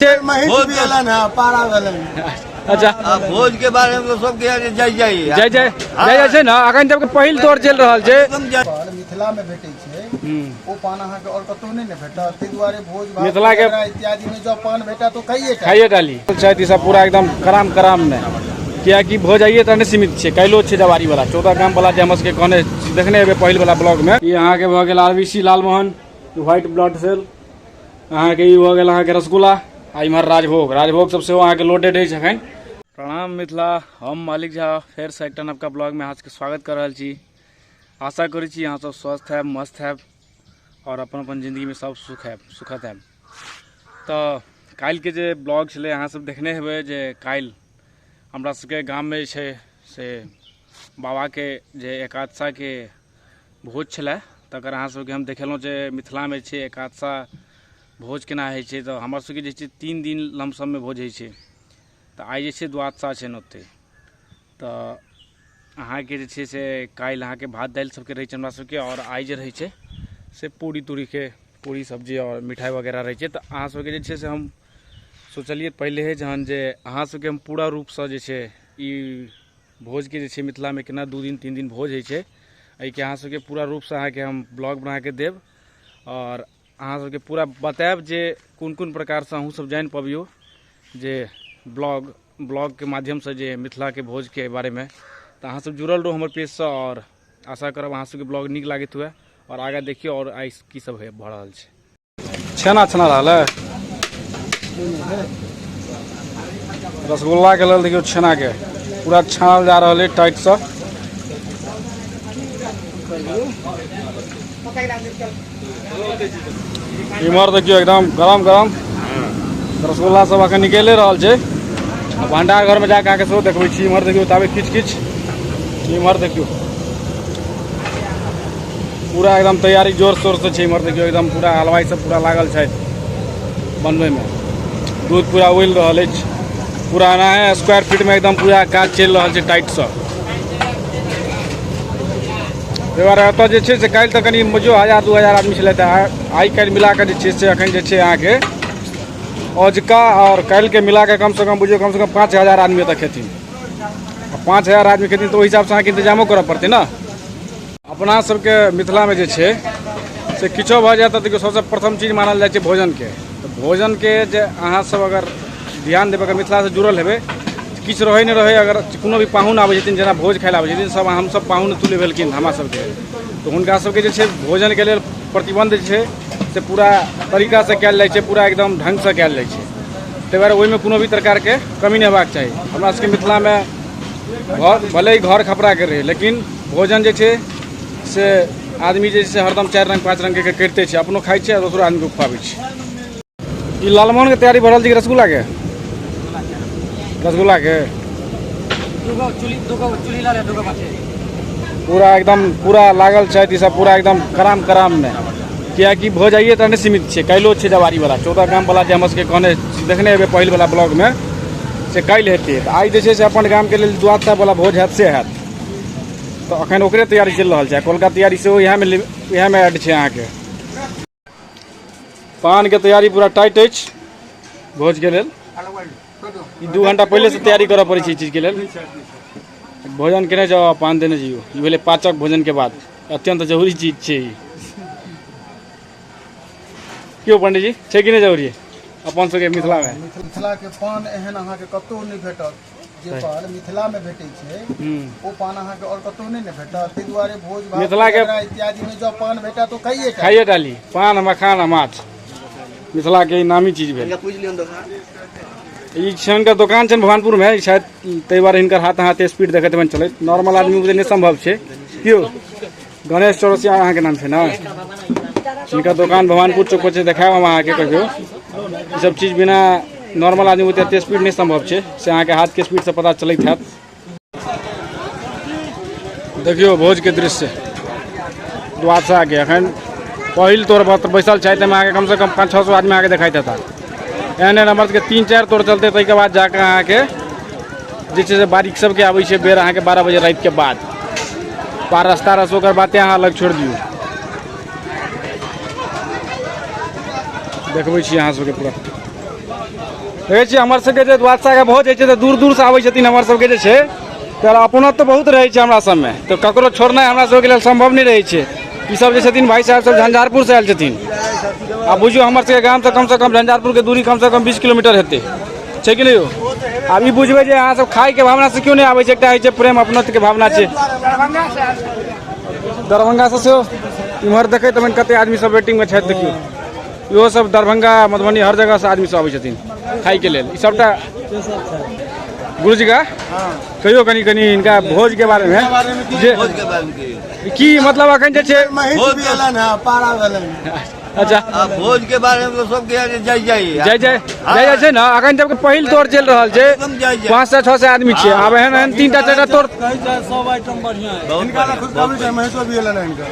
महीष भी एलन है, पारा भेलन। अच्छा। आ भोज के बारे में तो सबके यहाँ जे जय जय। जय जय जय जय छै ने। अखन जबकि पहिल तोर चलि रहल छै। एकदम जय। पान मिथिला में भेटै छै, ओ पान अहाँके आओर कतहु नहि ने भेटत। ताहि दुआरे भोज भात मिथिला के- वगैरह इत्यादि में जब पान भेटत तो खाइए टा। खाइए डाली छथि ई सब पूरा एकदम कराम कराम में, कियाकि भोज आइए तऽ नहि सीमित छै, काल्हिो छै जवारी वाला 14 गाम वाला जे हमर सबके कहने देखने हेबै पहिल वाला ब्लॉग में। ई अहाँके भऽ गेल आरबीसी लालमोहन व्हाइट ब्लड सेल, अहाँके ई भऽ गेल अहाँके रसगुल्ला, आ इम्हर राजभोग, राजभोग सब सेहो अहाँके लोडेड अछि एखन। प्रणाम मिथिला, हम मालिक झा फेरसँ एकटा नवका ब्लॉगमे अहाँ सबके स्वागत कऽ रहल छी। आशा करै छी अहाँ सब स्वस्थ हैब, मस्त हैब आओर अपन अपन जिन्दगीमे सब सुख हैब, सुखद हैब। तऽ काल्हिके जे ब्लॉग छलै अहाँ सब देखने हेबै जे काल्हि हमरा सबके गाममे जे छै से बाबाके जे एकादशाके भोज छलै, तकर अहाँ सबके हम देखेलहुँ जे मिथिलामे छै एकादशा भोज केना होइ छै। तऽ हमर सबके जे छै 3 दिन लमसममे भोज होइ छै, तऽ आइ जे छै द्वादशा छै ओतै। तऽ अहाँके जे छै से काल्हि अहाँके भात दालि सबके रहै छै हमरा सबके, आओर आइ जे रहै छै से पूरी तूरीके पूरी सब्जी आओर मिठाइ वगैरह रहै छै। तऽ अहाँ सबके जे छै से हम सोचलियै पहिले जहन जे अहाँ सबके हम पूरा रूपसँ जे छै ई भोजके जे छै मिथिलामे केना 2 दिन 3 दिन भोज होइ छै, एहिके अहाँ सबके पूरा रूपसँ अहाँके हम ब्लॉग बनाके देब आओर अहाँ सबके पूरा बतायब जे कोन कोन प्रकारसँ अहूँ सब जानि पबियौ जे ब्लॉगके माध्यमसँ जे मिथिलाके भोजके बारेमे। तऽ अहाँ सब जुड़ल रहू हमर पेजसँ आओर आशा करब अहाँ सबके ब्लॉग नीक लागैत हुए आओर आगाँ देखियौ आओर आइ की सब भऽ रहल छै। छेना छना रहल है रसगुल्ला के लेल, देखियौ छेना के पूरा छानल जा रहल है टाइट से। इम्हर देखियौ एकदम गरम गरम रसगुल्ला सब अखन निकले रहल छै। भंडार घर में जाके अहाँके सेहो देखबै छी। इम्हर देखियौ ताबे किछु किछु, इम्हर देखियौ पूरा एकदम तैयारी जोर शोर से छै। इम्हर देखियौ एकदम पूरा हलवाई सब पूरा लागल छै बनबै में, दूध पूरा उबलि रहल अछि, पूरा एनाहे स्क्वायर फीट में एकदम पूरा काज चलि रहल छै टाइट से। ताहि दुआरे एतऽ जे छै से काल्हि तऽ कनि बुझियौ 1000 2000 आदमी छलै, तऽ आइ काल्हि मिलाकऽ जे छै से एखन जे छै अहाँके अजुका आओर काल्हिके मिलाकऽ कमसँ कम बुझियौ कमसँ कम 5000 आदमी एतऽ खेथिन। आ 5000 आदमी खेथिन तऽ ओहि हिसाबसँ अहाँके इंतजामो करऽ पड़तै ने। अपना सबके मिथिलामे जे छै से किछो भऽ जाय तऽ देखियौ सबसँ प्रथम चीज मानल जाइ छै भोजनके। तऽ भोजनके जे अहाँ सब अगर ध्यान देबै, अगर मिथिलासँ जुड़ल हेबै, किछु रहै नहि रहै, अगर कोनो भी पाहुन आबै छथिन, जेना भोज खाइ लए आबै छथिन, सब हमसब पाहुन तुल्य भेलखिन हमरा सबके, तऽ हुनका सबके जे छै भोजनके लेल प्रतिबन्ध जे छै से पूरा तरीकासँ कयल जाइ छै, पूरा एकदम ढङ्गसँ कयल जाइ छै। ताहि दुआरे ओहिमे कोनो भी प्रकारके कमी नहि हेबाक चाही। हमरा सबके मिथिलामे घर भले ही घर खपराके रहै, लेकिन भोजन जे छै से आदमी जे छै से हरदम 4 रङ्ग 5 रङ्गके करिते छै, अपनो खाइ छै आ दोसरो आदमीके खुआबै छै। ई लालमोहनके तैयारी भऽ रहल छै कि रसगुल्लाके? रसगुल्लाके पूरा एकदम पूरा लागल छै ई सब पूरा एकदम कराम कराम में, कियाकि भोज आइए तऽ नहि सीमित छै, काल्हिो छै जवारी वाला 14 गाम वाला जे हमर सबके कहने देखने हेबै पहिल वाला ब्लॉग में से काल्हि हेतै। तऽ आइ जे छै से अपन गामके लेल द्वादशा वाला भोज हैत से हैत, तऽ अखन ओकरे तैयारी चलि रहल छै। कोलका तैयारी सेहो इएहमे ऐड छै। अहाँके पानके तैयारी पूरा टाइट अछि भोजके लेल। ई 2 घंटा पहिले से तैयारी करऽ पड़ै छै ई चीजके लेल। भोजन केने जाउ आ पान देने जइयौ, ई भेलै पाचक भोजनके बाद अत्यंत जरूरी चीज छै ई। क्यों पंडीजी, छै कि नहि जरूरी अपन सबके मिथिलामे? मिथिलाके पान एहन अहाँके कतहु नहि भेटत। जे पान मिथिलामे भेटै छै ओ पान अहाँके आओर कतहु नहि ने भेटत। ताहि दुआरे भोज भात मिथिलाके- वगैरह इत्यादि में जब पान भेटत तो खाइए टा। खाइए डाली पान, मखान आ माछ मिथिलाके ई नामी चीज भेल। ई हिनकर दोकान छनि भगवानपुरमे, ई शायद ताहि दुआरे हिनकर हाथ हाथ स्पीड देखैत हेबनि चलैत, नॉर्मल आदमी बुझे नहि सम्भव छै। क्यों गणेश चौरसिया अहाँके नाम छै ने? हिनकर दोकान भगवानपुर चौक पर छै, देखायब हम अहाँके कहियो। ई सब चीज बिना नॉर्मल आदमी बुझे एते स्पीड नहि सम्भव छै, से अहाँके हाथके स्पीडसँ पता चलैत हैत। देखियौ भोजके दृश्य द्वादशाके एखन पहिल तोर बैसल छै, ताहिमे अहाँके कमसँ कम 500-600 सए आदमी अहाँके देखाइत हेता। एहन एहन हमर सबके 3-4 तोर चलतै, ताहिके बाद जाकऽ अहाँके जे छै से बारीक सबके आबै छै बेर अहाँके 12 बजे रातिके बाद पारस तारस, ओकर बाते अहाँ अलग छोड़ि दियौ। देखबै छी अहाँ सबके पूरा। देखै छियै हमर सबके जे द्वादशाके भोज होइ छै तऽ दूर दूरसँ आबै छथिन हमर सबके जे छै, तऽ अपनो तऽ बहुत रहै छै हमरा सबमे, तऽ ककरो छोड़नाइ हमरा सबके लेल सम्भव नहि रहै छै। ई सब जे छथिन भाई साहब सब झंझारपुरसँ आयल छथिन। आ बुझियौ हमर सबके गामसँ कमसँ कम झंझारपुरके दूरी कमसँ कम 20 किलोमीटर हेतै, छै कि नहि यौ? आब ई बुझबै जे अहाँ सब खायके भावनासँ क्यों नहि आबै छै, एकटा होइ छै प्रेम अपनत्वके भावना छै। दरभंगासँ सेहो इम्हर देखैत हेबनि कते आदमी सब वेटिंगमे छथि। देखियौ इहो सब दरभंगा मधुबनी हर जगहसँ आदमी सब आबै छथिन खायके लेल। ई सबटा गुरुजी का कहियो कनि कनि हिनका भोजके बारेमे जे भोज के बारे में कहियो। की मतलब अखन जे छै महीष भी एलन है, पारा भेलन। अच्छा, आ भोज के बारे में तो सबके यहाँ जे जाय जाइए। जय जय जय जय छै ने। अखन जबकि पहिल तोड़ चलि रहल छै, एकदम जय जय। 500 600 आदमी छियै। आब एहन एहन 3टा 4टा तोड़ सब आइटम बढ़िया है। बहुत हिनका बढ़िया, खुशखबरी छै, महीषो भी एलन है हिनका।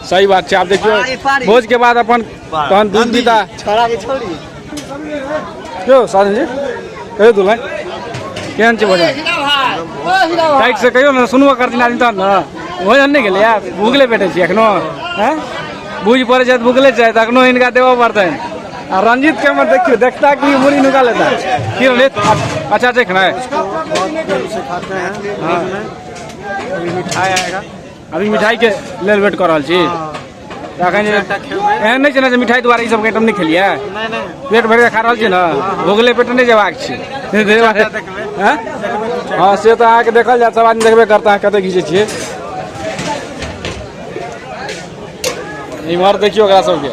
सही बात छै। आब देखियौ भोज के बाद अपन तहन दूध पीता यौ। साधन जी कहियौ, दुल्हन केहन छै भोजन? टाइट से कहियौ ने, सुनबो करथिन आदमी तहन ने। भोजन नहि गेलै यार, भूखले बैठे छी एखनो। हैं बुझि पड़ै छै भूखले छै, तऽ एखनो हिनका देबऽ पड़तनि। आ रंजीत के हमर देखियौ, देखता कि मुड़ी नुका लेता की रंजीत? अच्छा छै खेनाइ? खाते हैं। हाँ। अभी मिठाई आएगा। अभी मिठाई के लेल वेट कऽ रहल छी। तऽ एखन जे एहन नहि छै ने जे मिठाई दुआरे ई सब आइटम नहि खेलियै? नहीं नहीं। पेट भरि कऽ खा रहल छी ने, भुगले पेट नहि जेबाक छै। हैं? हँ, से तऽ अहाँके देखल जायत, सब आदमी देखबे करता अहाँ कतऽ घीचै छियै। इम्हर देखियौ ओकरा सबके,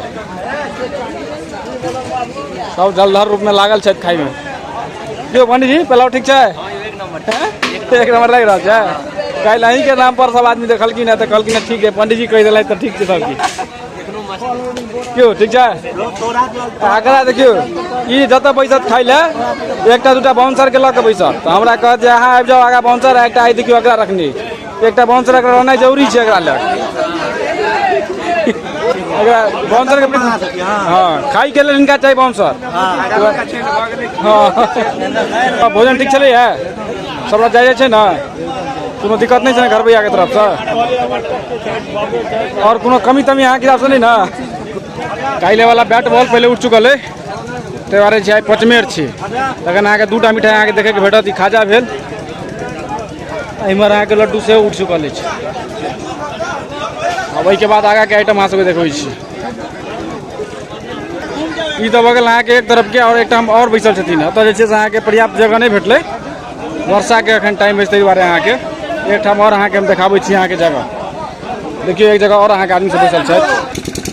सब जलधर रूपमे लागल छथि खाइमे। यौ पंडीजी, पुलाव ठीक छै? हैं? एक नंबर लागि रहल छै। काल्हि अहीँके नाम पर सब आदमी देखलखिन हँ तऽ कहलखिन हँ, ठीक है, पंडीजी कहि देलथि तऽ ठीक छै सब किछु। क्यों ठीक छै? एकरा देखियौ, ई जतऽ बैसत खाइ लए, एकटा दूटा बाउंसरके लऽ कऽ बैसत, तऽ हमरा कहत जे अहाँ आबि जाउ आगाँ बाउंसर, एकटा आइ देखियौ एकरा रखने अछि। एकटा बाउंसर एकरा रहनाइ जरूरी छै एकरा लग, एकरा बाउंसर के। हँ, खाइके लेल हिनका चाही बाउंसर। हँ, भोजन ठीक छलैए? सबटा जाइ छै ने? कोनो दिक्कत नहि छै ने घरबैयाके तरफसँ? आओर कोनो कमी तमी अहाँके हिसाबसँ नहि ने? काल्हि वाला बैट बॉल पहिले उठि चुकल अइ, ताहि दुआरे छै आइ पचमेर छै। तखन अहाँके दूटा मिठाइ अहाँके देखैके भेटत। ई खाजा भेल, एम्हर अहाँके लड्डू सेहो उठि चुकल अछि। आब ओहिके बाद आगाँके आइटम अहाँ सबके देखबै छी। ई तऽ भऽ गेल अहाँके एक तरफके, आओर एकटा हम आओर बैसल छथिन। एतऽ जे छै से अहाँके पर्याप्त जगह नहि भेटलै, वर्षाके एखन टाइम अछि, ताहि दुआरे अहाँके एकठाम आओर अहाँके हम देखाबै छी अहाँके जगह। देखियौ एक जगह आओर अहाँके आदमी सब बैसल छथि।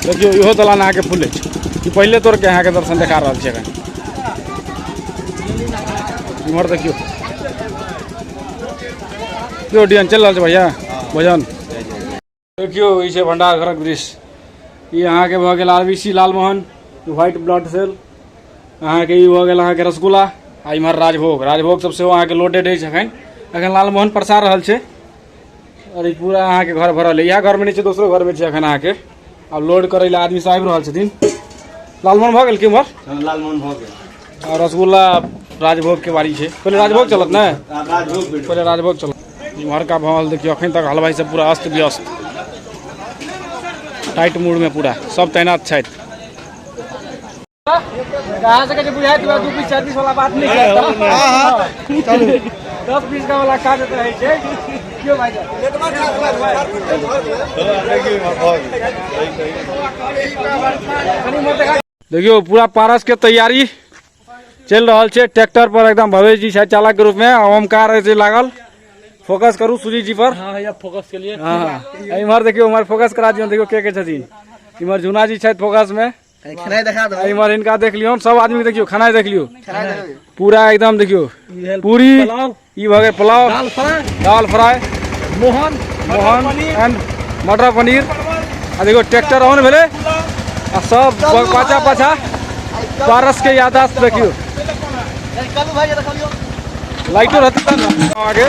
देखियौ इहो दलान अहाँके फुल अछि। ई पहिले तोड़के अहाँके दर्शन देखा रहल छी एखन। इम्हर देखियौ यौ, डियन चलि रहल छै भैया भोजन। देखियौ ई छै भंडार घरक दृश्य। ई अहाँके भऽ गेल R B C Lalmohan, white blood cell अहाँके। ई भऽ गेल अहाँके रसगुल्ला, आ इम्हर राजभोग। राजभोग सब सेहो अहाँके लोडेड अछि। एखन एखन लालमोहन परसा रहल छै, आओर ई पूरा अहाँके घर भरल है। इएह घरमे नहि छै, दोसरो घरमे छै। एखन अहाँके आब लोड करै लए आदमी सब आबि रहल छथिन। लालमोहन भऽ गेल कि उम्हर? लालमोहन भऽ गेल। आ रसगुल्ला राजभोग के बारी छै। पहिले राजभोग चलत ने? राजभोग। पहिले राजभोग चलत। इम्हरका भऽ देखियौ, अखन तक हलवाई सब पूरा अस्त व्यस्त, टाइट मूड में पूरा सब तैनात छथि। अहाँ सबके जे बुझाइत हुए 2 पीस 4 पीस वाला बात नहि छै, चलू। 10 पीस का वाला काज एतऽ होइ छै। क्यों भाई साहब? देखियौ पूरा पारस के तैयारी चलि रहल छै। ट्रैक्टर पर एकदम भवेश जी छथि चालक के रूप में, आ ओमकार अछि लागल। फोकस करू सुजीत जी पर। हाँ भैया, फोकस के लिए। हाँ, इम्हर देखियौ, इम्हर फोकस करा दियौ। देखियौ के के छथिन। इम्हर झुना जी छथि फोकस में। खेनाइ देखा दो। इम्हर हिनका देख लियौ, सब आदमी के देखियौ, खाना देख लियौ पूरा एकदम। देखियौ पूरी, ई भऽ गेल पुलाव, दाल फ्राई, दाल फ्राई, मोहन मोहन एंड मटर पनीर। आ देखियौ ट्रैक्टर ऑन भेलै आ सब पाछा पाछा। पारस के यादाश्त देखियौ। लाइटो रहतै तब ने आगे।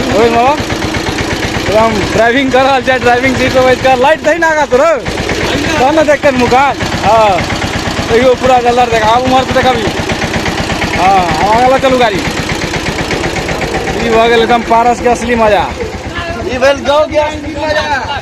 ओहि मामा एकदम ड्राइविंग कर रहल छै, ड्राइविंग सीट पर बैठ कऽ। लाइट दही ने आगा तोरो, तहन ने देखतै मुखान। हँ, देखियौ पूरा जल्दर देखा। आब उम्हर से देखबी। हँ, आब आगा लऽ चलू गाड़ी। ई भऽ गेल एकदम पारस के असली मजा। ई भेल गाँव के असली मजा।